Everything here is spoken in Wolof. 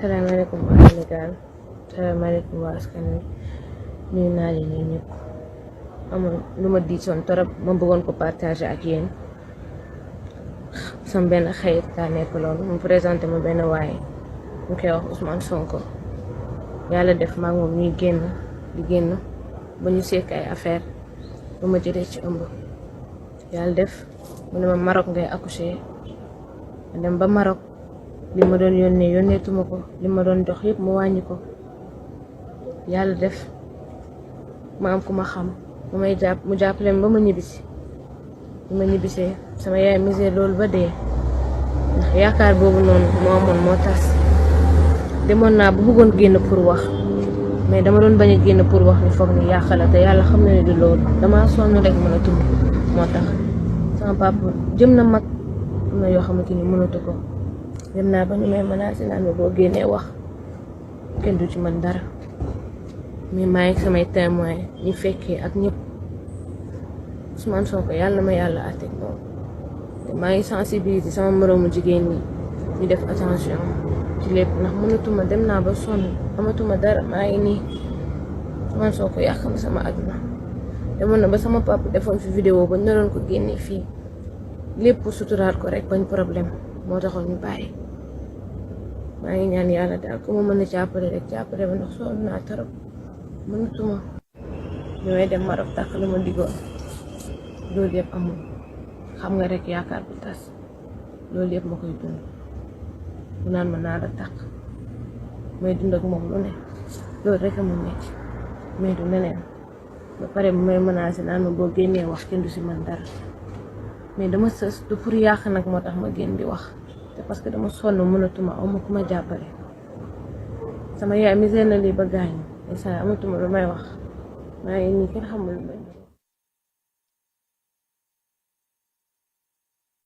salaamaaleykum waa Sénégal salaamaaleykum waa askan wi nuyu naa leen ñun ñëpp amul lu ma diisoon torop ma bëggoon ko partager ak yéen sama benn xarit daa nekk loolu mu présenté ma benn waaye ñu koy wax Ousmane Sonko yàlla def maag moom ñuy génn di génn ba ñu sekk ay affaire ba ma jëlee ci ëmb yàlla def mu ne ma Maroc ngay accoucher ma dem ba Maroc li ma doon yónneetuma ko li ma doon dox yëpp mu wàññi ko yàlla def ma am ku ma xam mu jàppale ba ma ñibbisi bi ma ñibbisee sama yaay misère loolu ba dee ndax yaakaar boobu noonu moo amoon moo tas demoon naa bu bëggoon génn pour wax mais dama doon bañ a génn pour wax ni foog ni yàqala te yàlla xam na ne du loolu dama sonn rek mën a tudd moo tax sama papa jëm na mag am na yoo xamante ni mënatu ko dem naa ba ñu may menacé naan ma boo génnee wax kenn du ci mën dara mais maa ngi samay témoin ñu fekkee ak ñëpp Ousmane Sonko yàlla ma yàlla àtteeg moom te maa ngi sensibiliser sama moroomu jigéen ñi ñu def attention ci lépp ndax mënatuma dem naa ba sonn amatuma dara maa ngi nii Ousmane Sonko yàq na sama àdduna demoon na ba sama papa defoon fi vidéo ba naroon ko génnee fii lépp pour suturaal ko rek bañ problème moo taxoon ñu bàyyi maa ngi ñaan yàlla daal ku ma mën a jàppale rek jàppale ba ndax sonn naa torop mënatuma bi may dem Maroc tàkk la ma digoon loolu yëpp amul xam nga rek yaakaar bu tas loolu yëpp ma koy dund mu naan ma naa la tàkk may dund ak moom lu ne loolu rek amul nekk mais du neneen ba pare bu may menacé naan ma boo génnee wax kenn du si man dara mais dama sës du pour yàq nag moo tax ma génn di wax te parce que dama sonn mënatuma awma ku ma jàppale sama yaay misère na lii ba gaañu instant amatuma lu may wax maa ngi nii kenn xamul lu may